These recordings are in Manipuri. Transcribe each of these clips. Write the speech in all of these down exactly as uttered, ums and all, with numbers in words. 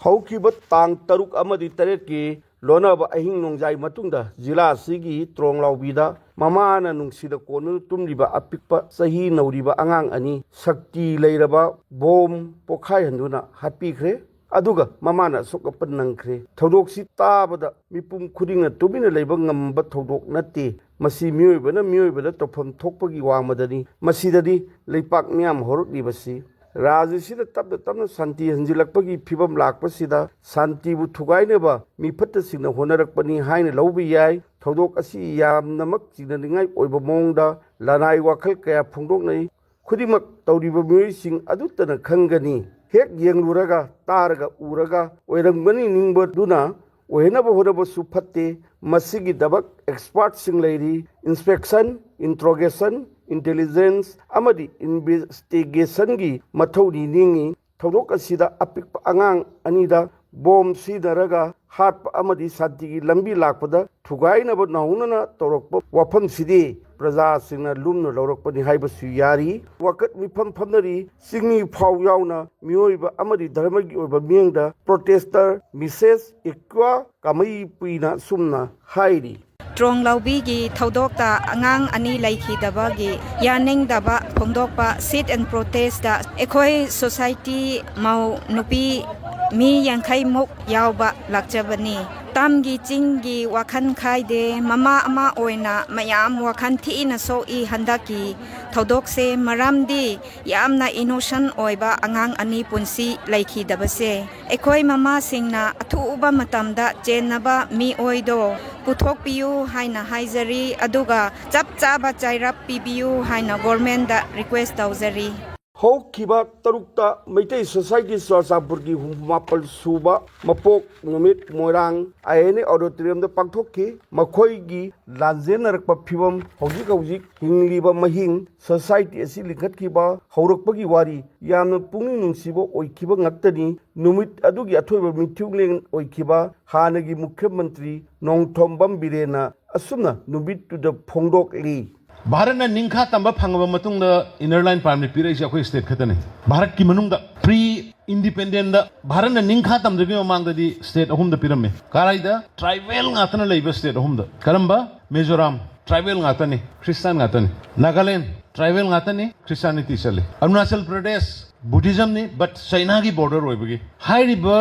ꯍꯧꯈꯤꯕ ꯇꯥꯡ ꯇꯔꯨꯛ ꯑꯃꯗꯤ ꯇꯔꯦꯠꯀꯤ ꯂꯣꯟꯅꯕ ꯑꯍꯤꯡ ꯅꯣꯡꯖꯥꯏ ꯃꯇꯨꯡꯗ ꯖꯤꯂꯥ ꯑꯁꯤꯒꯤ ꯇ꯭ꯔꯣꯡꯂꯥꯎꯕꯤꯗ ꯃꯃꯥꯅ ꯅꯨꯡꯁꯤꯗ ꯀꯣꯟꯗꯨꯅ ꯇꯨꯝꯂꯤꯕ ꯑꯄꯤꯛꯄ ꯆꯍꯤ ꯅꯧꯔꯤꯕ ꯑꯉꯥꯡ ꯑꯅꯤ ꯁꯛꯇꯤ ꯂꯩꯔꯕ ꯕꯣꯝ ꯄꯣꯈꯥꯏꯍꯟꯗꯨꯅ ꯍꯥꯠꯄꯤꯈ꯭ꯔꯦ꯫ ꯑꯗꯨꯒ ꯃꯃꯥꯅ ꯑꯁꯣꯛ ꯑꯄꯟ ꯅꯪꯈ꯭ꯔꯦ꯫ ꯊꯧꯗꯣꯛꯁꯤ ꯇꯥꯕꯗ ꯃꯤꯄꯨꯝ ꯈꯨꯗꯤꯡꯅ ꯇꯨꯃꯤꯟꯅ ꯂꯩꯕ ꯉꯝꯕ ꯊꯧꯗꯣꯛ ꯅꯠꯇꯦ꯫ ꯃꯁꯤ ꯃꯤꯑꯣꯏꯕꯅ ꯃꯤꯑꯣꯏꯕꯗ ꯇꯧꯐꯝ ꯊꯣꯛꯄꯒꯤ ꯋꯥꯡꯃꯗꯅꯤ꯫ ꯃꯁꯤꯗꯅꯤ ꯂꯩꯄꯥꯛ ꯃꯤꯌꯥꯝ ꯍꯧꯔꯛꯂꯤꯕꯁꯤ꯫ ꯔꯥꯖ꯭ꯌꯁꯤꯗ ꯇꯞꯅ ꯇꯞꯅ ꯁꯥꯟꯇꯤ ꯍꯟꯖꯤꯜꯂꯛꯄꯒꯤ ꯐꯤꯕꯝ ꯂꯥꯛꯄꯁꯤꯗ ꯁꯥꯟꯇꯤꯕꯨ ꯊꯨꯒꯥꯏꯅꯕ ꯃꯤꯐꯠꯇꯁꯤꯡꯅ ꯍꯣꯠꯅꯔꯛꯄꯅꯤ ꯍꯥꯏꯅ ꯂꯧꯕ ꯌꯥꯏ꯫ ꯊꯧꯗꯣꯛ ꯑꯁꯤ ꯌꯥꯝꯅꯃꯛ ꯆꯤꯡꯅꯅꯤꯡꯉꯥꯏ ꯑꯣꯏꯕ ꯃꯑꯣꯡꯗ ꯂꯅꯥꯏ ꯋꯥꯈꯜ ꯀꯌꯥ ꯐꯣꯡꯗꯣꯛꯅꯩ꯫ ꯈꯨꯗꯤꯡꯃꯛ ꯇꯧꯔꯤꯕ ꯃꯤꯑꯣꯏꯁꯤꯡ ꯑꯗꯨꯇꯅ ꯈꯪꯒꯅꯤ꯫ ꯍꯦꯛ ꯌꯦꯡꯂꯨꯔꯒ, ꯇꯥꯔꯒ, ꯎꯔꯒ ꯑꯣꯏꯔꯝꯒꯅꯤ ꯅꯤꯡꯕꯗꯨꯅ ꯑꯣꯏꯍꯟꯅꯕ ꯍꯣꯠꯅꯕꯁꯨ ꯐꯠꯇꯦ꯫ ꯃꯁꯤꯒꯤꯗꯃꯛ ꯑꯦꯛꯁꯄꯥꯔꯠꯁꯤꯡ ꯂꯩꯔꯤ꯫ ꯏꯟꯁꯄꯦꯛꯁꯟ, ꯏꯟꯇ꯭ꯔꯣꯒꯦꯁꯟ, ꯏꯟꯇꯦꯂꯤꯖꯦꯟꯁ ꯑꯃꯗꯤ ꯏꯟꯚꯦꯁꯇꯤꯒꯦꯁꯟꯒꯤ ꯃꯊꯧꯅꯤ ꯅꯤꯡꯏ꯫ ꯊꯧꯗꯣꯛ ꯑꯁꯤꯗ ꯑꯄꯤꯛꯄ ꯑꯉꯥꯡ ꯑꯅꯤꯗ ꯕꯣꯝ ꯁꯤꯖꯤꯟꯅꯔꯒ ꯍꯥꯠꯄ ꯑꯃꯗꯤ ꯁꯥꯟꯇꯤꯒꯤ ꯂꯝꯕꯤ ꯂꯥꯛꯄꯗ ꯊꯨꯒꯥꯏꯅꯕ ꯅꯧꯍꯧꯅꯅ ꯇꯧꯔꯛꯄ ꯋꯥꯐꯝꯁꯤꯗꯤ ꯄ꯭ꯔꯖꯥꯁꯤꯡꯅ ꯂꯨꯝꯅ ꯂꯧꯔꯛꯄꯅꯤ ꯍꯥꯏꯕꯁꯨ ꯌꯥꯔꯤ꯫ ꯋꯥꯀꯠ ꯃꯤꯐꯝ ꯐꯝꯅꯔꯤ꯫ ꯆꯤꯡꯃꯤ ꯐꯥꯎ ꯌꯥꯎꯅ ꯃꯤꯑꯣꯏꯕ ꯑꯃꯗꯤ ꯙꯔꯃꯒꯤ ꯑꯣꯏꯕ ꯃꯤꯠꯌꯦꯡꯗ ꯄ꯭ꯔꯣꯇꯦꯁꯇꯔ ꯃꯤꯁꯦꯁ ꯏꯀ꯭ꯋꯥ ꯀꯃꯩꯄꯨꯏꯅ ꯑꯁꯨꯝꯅ ꯍꯥꯏꯔꯤ꯫ ꯇ꯭ꯔꯣꯡꯂꯥꯎꯕꯤꯒꯤ ꯊꯧꯗꯣꯛꯇ ꯑꯉꯥꯡ ꯑꯅꯤ ꯂꯩꯈꯤꯗꯕꯒꯤ ꯌꯥꯅꯤꯡꯗꯕ ꯐꯣꯡꯗꯣꯛꯄ sit and protestꯇ ꯑꯩꯈꯣꯏ ꯁꯣꯁꯥꯏꯇꯤ ꯃꯧ ꯅꯨꯄꯤ ꯃꯤ ꯌꯥꯡꯈꯩꯃꯨꯛ ꯌꯥꯎꯕ ꯂꯥꯛꯆꯕꯅꯤ꯫ ꯇꯝꯒꯤ ꯆꯤꯡꯒꯤ ꯋꯥꯈꯜ ꯈꯥꯏꯗꯦ꯫ ꯃꯃꯥ ꯑꯃ ꯑꯣꯏꯅ ꯃꯌꯥꯝ ꯋꯥꯈꯜ ꯊꯤꯅ ꯁꯣꯛꯏ ꯍꯟꯗꯛꯀꯤ ꯊꯧꯗꯣꯛꯁꯦ, ꯃꯔꯝꯗꯤ ꯌꯥꯝꯅ ꯏꯅꯣꯁꯦꯟ ꯑꯣꯏꯕ ꯑꯉꯥꯡ ꯑꯅꯤ ꯄꯨꯟꯁꯤ ꯂꯩꯈꯤꯗꯕꯁꯦ꯫ ꯑꯩꯈꯣꯏ ꯃꯃꯥꯁꯤꯡꯅ ꯑꯊꯨꯕ ꯃꯇꯝꯗ ꯆꯦꯟꯅꯕ ꯃꯤꯑꯣꯏꯗꯣ ꯄꯨꯊꯣꯛꯄꯤꯌꯨ ꯍꯥꯏꯅ ꯍꯥꯏꯖꯔꯤ, ꯑꯗꯨꯒ ꯆꯞ ꯆꯥꯕ ꯆꯩꯔꯞ ꯄꯤꯕꯤꯌꯨ ꯍꯥꯏꯅ ꯒꯣꯔꯃꯦꯟꯗ ꯔꯤꯀ꯭ꯋꯦꯁ ꯇꯧꯖꯔꯤ꯫ ꯍꯧꯈꯤꯕ ꯇꯔꯨꯛꯇ ꯃꯩꯇꯩ ꯁꯣꯁꯥꯏꯇꯤ ꯆꯨꯔꯆꯥꯟꯄꯨꯔꯒꯤ ꯍꯨꯝꯐꯨ ꯃꯥꯄꯜ ꯁꯨꯕ ꯃꯄꯣꯛ ꯅꯨꯃꯤꯠ ꯃꯣꯏꯔꯥꯡ ꯑꯥꯏ ꯑꯦꯟ ꯑꯦ ꯑꯣꯗꯤꯇꯣꯔꯤꯌꯝꯗ ꯄꯥꯡꯊꯣꯛꯈꯤ꯫ ꯃꯈꯣꯏꯒꯤ ꯂꯥꯟꯖꯦꯟꯅꯔꯛꯄ ꯐꯤꯕꯝ, ꯍꯧꯖꯤꯛ ꯍꯧꯖꯤꯛ ꯍꯤꯡꯂꯤꯕ ꯃꯍꯤꯡ, ꯁꯣꯁꯥꯏꯇꯤ ꯑꯁꯤ ꯂꯤꯡꯈꯠꯈꯤꯕ ꯍꯧꯔꯛꯄꯒꯤ ꯋꯥꯔꯤ ꯌꯥꯝꯅ ꯄꯨꯛꯅꯤꯡ ꯅꯨꯡꯁꯤꯕ ꯑꯣꯏꯈꯤꯕ ꯉꯥꯛꯇꯅꯤ꯫ ꯅꯨꯃꯤꯠ ꯑꯗꯨꯒꯤ ꯑꯊꯣꯏꯕ ꯃꯤꯊꯨꯡꯂꯦꯟ ꯑꯣꯏꯈꯤꯕ ꯍꯥꯟꯅꯒꯤ ꯃꯨꯈ꯭ꯌ ꯃꯟꯇ꯭ꯔꯤ ꯅꯣꯡꯊꯣꯝꯕꯝ ꯕꯤꯔꯦꯟꯅ ꯑꯁꯨꯝꯅ ꯅꯨꯃꯤꯠꯇꯨꯗ ꯐꯣꯡꯗꯣꯛꯂꯤ꯫ ꯚꯥꯔꯠꯅ ꯅꯤꯡꯈꯥ ꯇꯝꯕ ꯐꯪꯉꯕ ꯃꯇꯨꯡꯗ ꯏꯅꯔ ꯂꯥꯏꯟ ꯄꯥꯔꯃꯤꯠ ꯄꯤꯔꯛꯏꯁꯦ ꯑꯩꯈꯣꯏ ꯁ꯭ꯇꯦꯠ ꯈꯛꯇꯅꯤ꯫ ꯚꯥꯔꯠꯀꯤ ꯃꯅꯨꯡꯗ ꯄ꯭ꯔꯤ ꯏꯟꯗꯤꯄꯦꯟꯗꯦꯟꯗ ꯚꯥꯔꯠꯅ ꯅꯤꯡꯈꯥ ꯇꯝꯗ꯭ꯔꯤꯉꯩ ꯃꯃꯥꯡꯗꯗꯤ ꯁ꯭ꯇꯦꯠ ꯑꯍꯨꯝꯗ ꯄꯤꯔꯝꯃꯤ꯫ ꯀꯔꯥꯏꯗ? ꯇ꯭ꯔꯥꯏꯕꯦꯜ ꯉꯥꯛꯇꯅ ꯂꯩꯕ ꯁ꯭ꯇꯦꯠ ꯑꯍꯨꯝꯗ꯫ ꯀꯔꯝꯕ? ꯃꯤꯖꯣꯔꯥꯝ, ꯇ꯭ꯔꯥꯏꯕꯦꯜ ꯉꯥꯛꯇꯅꯤ, ꯈ꯭ꯔꯤꯁꯇꯥꯟ ꯉꯥꯛꯇꯅꯤ꯫ ꯅꯥꯒꯥꯂꯦꯟ, ꯇ꯭ꯔꯥꯏꯕꯦꯜ ꯉꯥꯛꯇꯅꯤ, ꯈ꯭ꯔꯤꯁꯇꯥꯅꯤꯇꯤ ꯆꯠꯂꯤ꯫ ꯑꯔꯨꯅꯥꯆꯜ ꯄ꯭ꯔꯗꯦꯁ, ꯕꯨꯙꯤꯖꯝꯅꯤ, but ꯆꯩꯅꯥꯒꯤ ꯕꯣꯔꯗꯔ ꯑꯣꯏꯕꯒꯤ꯫ ꯍꯥꯏꯔꯤꯕ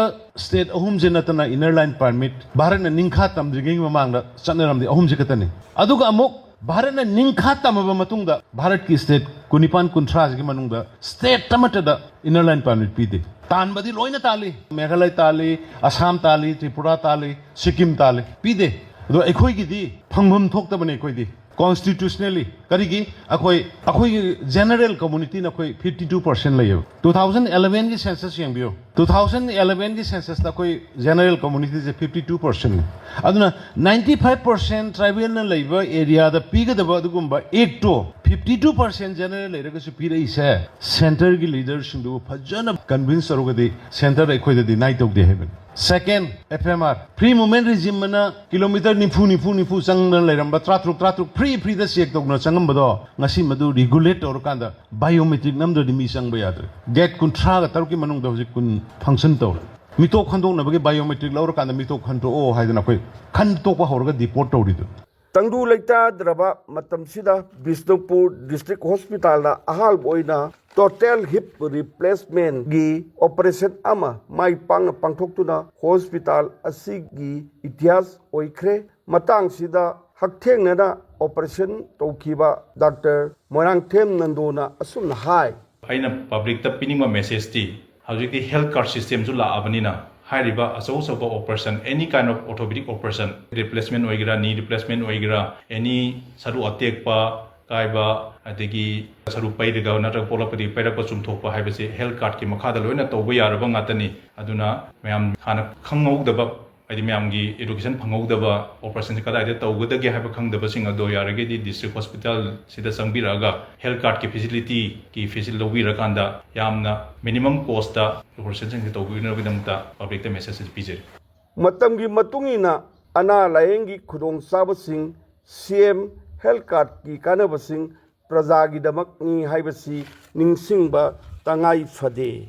ꯁ꯭ꯇꯦꯠ ꯑꯍꯨꯝꯁꯦ ꯅꯠꯇꯅ ꯏꯅꯔ ꯂꯥꯏꯟ ꯄꯥꯔꯃꯤꯠ ꯚꯥꯔꯠꯅ ꯅꯤꯡꯈꯥ ꯇꯝꯗ꯭ꯔꯤꯉꯩ ꯃꯃꯥꯡꯗ ꯆꯠꯅꯔꯝꯗꯤ ꯑꯍꯨꯝꯁꯦ ꯈꯛꯇꯅꯤ꯫ ꯑꯗꯨꯒ ꯑꯃꯨꯛ ꯚꯥꯔꯠꯅ ꯅꯤꯡꯈꯥ ꯇꯝꯃꯕ ꯃꯇꯨꯡꯗ ꯚꯥꯔꯠꯀꯤ ꯁ꯭ꯇꯦꯠ ꯀꯨꯟꯅꯤꯄꯥꯟ ꯀꯨꯟꯊ꯭ꯔꯥꯁꯤꯒꯤ ꯃꯅꯨꯡꯗ ꯁ꯭ꯇꯦꯠ ꯑꯃꯠꯇꯗ ꯏꯅꯔ ꯂꯥꯏꯟ ꯄꯥꯔꯃꯤꯠ ꯄꯤꯗꯦ꯫ ꯇꯥꯟꯕꯗꯤ ꯂꯣꯏꯅ ꯇꯥꯜꯂꯤ, ꯃꯦꯘꯥꯂꯌ ꯇꯥꯜꯂꯤ, ꯑꯁꯥꯝ ꯇꯥꯜꯂꯤ, ꯇ꯭ꯔꯤꯄꯨꯔꯥ ꯇꯥꯜꯂꯤ, ꯁꯤꯛꯀꯤꯝ ꯇꯥꯜꯂꯤ, ꯄꯤꯗꯦ꯫ ꯑꯗꯣ ꯑꯩꯈꯣꯏꯒꯤꯗꯤ ꯐꯪꯐꯝ ꯊꯣꯛꯇꯕꯅꯤ꯫ ꯑꯩꯈꯣꯏꯗꯤ ꯀꯣꯟꯁꯇꯤꯇ꯭ꯌꯨꯁꯅꯦꯜꯂꯤ, ꯀꯔꯤꯒꯤ? ꯑꯩꯈꯣꯏ, ꯑꯩꯈꯣꯏꯒꯤ ꯖꯦꯅꯔꯦꯜ ꯀꯝꯃꯨꯅꯤꯇꯤꯅ ꯑꯩꯈꯣꯏ ꯐꯤꯐꯇꯤ ꯇꯨ ꯄꯥꯔꯁꯦꯟ ꯂꯩꯌꯦꯕ꯫ ꯇꯨ ꯊꯥꯎꯖꯟ ꯑꯦꯂꯚꯦꯟꯒꯤ ꯁꯦꯟꯁꯁ ꯌꯦꯡꯕꯤꯌꯨ꯫ ꯇꯨ ꯊꯥꯎꯖꯟ ꯑꯦꯂꯚꯦꯟꯒꯤ ꯁꯦꯟꯁꯁꯇ ꯑꯩꯈꯣꯏ ꯖꯦꯅꯔꯦꯜ ꯀꯝꯃꯨꯅꯤꯇꯤꯁꯦ ꯐꯤꯐꯇꯤ ꯇꯨ ꯄꯥꯔꯁꯦꯟꯅꯤ꯫ ꯑꯗꯨꯅ ꯅꯥꯏꯟꯇꯤ ꯐꯥꯏꯚ ꯄꯥꯔꯁꯦꯟ ꯇ꯭ꯔꯥꯏꯕꯦꯜꯅ ꯂꯩꯕ ꯑꯦꯔꯤꯌꯥꯗ ꯄꯤꯒꯗꯕ ꯑꯗꯨꯒꯨꯝꯕ ꯑꯦꯛꯇꯣ ꯐꯤꯐꯇꯤ ꯇꯨ ꯄꯥꯔꯁꯦꯟ ꯖꯦꯅꯔꯦꯜ ꯂꯩꯔꯒꯁꯨ ꯄꯤꯔꯛꯏꯁꯦ, ꯁꯦꯟꯇꯔꯒꯤ ꯂꯤꯗꯔꯁꯤꯡꯗꯨꯕꯨ ꯐꯖꯅ ꯀꯟꯚꯤꯟꯁ ꯇꯧꯔꯒꯗꯤ ꯁꯦꯟꯇꯔꯗ ꯑꯩꯈꯣꯏꯗ ꯗꯤꯅꯥꯏ ꯇꯧꯗꯦ ꯍꯥꯏꯕꯅꯤ꯫ Second, F M R, free movement regime ꯑꯅ ꯀꯤꯂꯣꯃꯤꯇꯔ ꯅꯤꯐꯨ, ꯅꯤꯐꯨ, ꯅꯤꯐꯨ ꯆꯪꯗꯅ ꯂꯩꯔꯝꯕ, ꯇꯔꯥꯇꯔꯨꯛ, ꯇꯔꯥꯇꯔꯨꯛ ꯐ꯭ꯔꯤ, ꯐ꯭ꯔꯤꯗ ꯆꯦꯛ ꯇꯧꯗꯅ ꯆꯪꯉꯝꯕꯗꯣ ꯉꯁꯤ ꯃꯗꯨ ꯔꯤꯒꯨꯂꯦꯠ ꯇꯧꯔꯀꯥꯟꯗ ꯕꯥꯏꯑꯣꯃꯦꯇ꯭ꯔꯤꯛ ꯅꯝꯗ꯭ꯔꯗꯤ ꯃꯤ ꯆꯪꯕ ꯌꯥꯗ꯭ꯔꯦ꯫ ꯒꯦꯠ ꯀꯨꯟꯊ꯭ꯔꯥꯒ ꯇꯔꯨꯛꯀꯤ ꯃꯅꯨꯡꯗ ꯍꯧꯖꯤꯛ ꯀꯨꯟ ꯐꯪꯁꯟ ꯇꯧꯔꯦ꯫ ꯃꯤꯇꯣꯞ ꯈꯟꯗꯣꯛꯅꯕꯒꯤ ꯕꯥꯏꯑꯣꯃꯦꯇ꯭ꯔꯤꯛ ꯂꯧꯔꯀꯥꯟꯗ ꯃꯤꯇꯣꯞ ꯈꯟꯗꯣꯛꯑꯣ ꯍꯥꯏꯗꯅ ꯑꯩꯈꯣꯏ ꯈꯟꯗꯣꯛꯄ ꯍꯧꯔꯒ ꯗꯤꯄꯣꯔꯠ ꯇꯧꯔꯤꯗꯨ꯫ ꯇꯪꯗꯨ ꯂꯩꯇꯥꯗ꯭ꯔꯕ ꯃꯇꯝꯁꯤꯗ ꯕꯤꯁꯅꯨꯄꯨꯔ ꯗꯤꯁꯇ꯭ꯔꯤꯛ ꯍꯣꯁꯄꯤꯇꯥꯜꯗ ꯑꯍꯥꯟꯕ ꯑꯣꯏꯅ ꯇꯣꯇꯦꯜ ꯍꯤꯞ ꯔꯤꯄ꯭ꯂꯦꯁꯃꯦꯟꯒꯤ ꯑꯣꯄꯔꯦꯁꯟ ꯑꯃ ꯃꯥꯏ ꯄꯥꯛꯅ ꯄꯥꯡꯊꯣꯛꯇꯨꯅ ꯍꯣꯁꯄꯤꯇꯥꯜ ꯑꯁꯤꯒꯤ ꯏꯇꯤꯍꯥꯁ ꯑꯣꯏꯈ꯭ꯔꯦ꯫ ꯃꯇꯥꯡꯁꯤꯗ ꯍꯛꯊꯦꯡꯅꯅ ꯑꯣꯄꯔꯦꯁꯟ ꯇꯧꯈꯤꯕ ꯗꯥꯛꯇꯔ ꯃꯣꯏꯔꯥꯡꯊꯦꯝ ꯅꯟꯗꯣꯅ ꯑꯁꯨꯝꯅ ꯍꯥꯏ꯫ ꯑꯩꯅ ꯄꯕ꯭ꯂꯤꯛꯇ ꯄꯤꯅꯤꯡꯕ ꯃꯦꯁꯦꯖꯇꯤ, ꯍꯧꯖꯤꯛꯇꯤ ꯍꯦꯜꯊ ꯀꯥꯔꯗ ꯁꯤꯁꯇꯦꯝꯁꯨ ꯂꯥꯛꯑꯕꯅꯤꯅ, ꯍꯥꯏꯔꯤꯕ ꯑꯆꯧ ꯑꯆꯧꯕ operation, any kind of orthopedic operation, replacement ꯑꯣꯏꯒꯦꯔꯥ, ꯅꯤ ꯔꯤꯄ꯭ꯂꯦꯁꯃꯦꯟ ꯑꯣꯏꯒꯦꯔꯥ, ꯑꯦꯅꯤ ꯁꯔꯨ ꯑꯇꯦꯛꯄ, ꯀꯥꯏꯕ, ꯑꯗꯒꯤ ꯁꯔꯨ ꯄꯩꯔꯒ ꯅꯠꯇ꯭ꯔꯒ ꯄꯣꯛꯂꯛꯄꯗꯒꯤ ꯄꯩꯔꯛꯄ ꯆꯨꯝꯊꯣꯛꯄ ꯍꯥꯏꯕꯁꯤ ꯍꯦꯜꯊ ꯀꯥꯔꯗꯀꯤ ꯃꯈꯥꯗ ꯂꯣꯏꯅ ꯇꯧꯕ ꯌꯥꯔꯕ ꯉꯥꯛꯇꯅꯤ꯫ ꯑꯗꯨꯅ ꯃꯌꯥꯝ ꯍꯥꯟꯅ ꯈꯪꯍꯧꯗꯕ, ꯍꯥꯏꯗꯤ ꯃꯌꯥꯝꯒꯤ ꯑꯦꯗꯨꯀꯦꯁꯟ ꯐꯪꯍꯧꯗꯕ, ꯑꯣꯄꯔꯦꯁꯟꯁꯤ ꯀꯗꯥꯏꯗ ꯇꯧꯒꯗꯒꯦ ꯍꯥꯏꯕ ꯈꯪꯗꯕꯁꯤꯡ ꯑꯗꯣ ꯌꯥꯔꯒꯗꯤ ꯗꯤꯁꯇ꯭ꯔꯤꯛ ꯍꯣꯁꯄꯤꯇꯥꯜꯁꯤꯗ ꯆꯪꯕꯤꯔꯛꯑꯒ ꯍꯦꯜꯊ ꯀꯥꯔꯗꯀꯤ ꯐꯦꯁꯤꯂꯤꯇꯤꯒꯤ ꯐꯦꯁꯤꯂꯤꯇꯤ ꯂꯧꯕꯤꯔꯀꯥꯟꯗ ꯌꯥꯝꯅ ꯃꯤꯅꯤꯃꯝ ꯀꯣꯁꯇ ꯑꯣꯄꯔꯦꯁꯟꯁꯤꯡꯁꯤ ꯇꯧꯕꯤꯅꯕꯒꯤꯗꯃꯛꯇ ꯄꯕ꯭ꯂꯤꯛꯇ ꯃꯦꯁꯦꯖ ꯑꯁꯤ ꯄꯤꯖꯔꯤ꯫ ꯃꯇꯝꯒꯤ ꯃꯇꯨꯡ ꯏꯟꯅ ꯑꯅꯥ ꯂꯥꯌꯦꯡꯒꯤ ꯈꯨꯗꯣꯡꯆꯥꯕꯁꯤꯡ, ꯁꯤ ꯑꯦꯝ ꯍꯦꯜꯊ ꯀꯥꯔꯗꯀꯤ ꯀꯥꯟꯅꯕꯁꯤꯡ ꯄ꯭ꯔꯖꯥꯒꯤꯗꯃꯛꯅꯤ ꯍꯥꯏꯕꯁꯤ ꯅꯤꯡꯁꯤꯡꯕ ꯇꯉꯥꯏ ꯐꯗꯦ꯫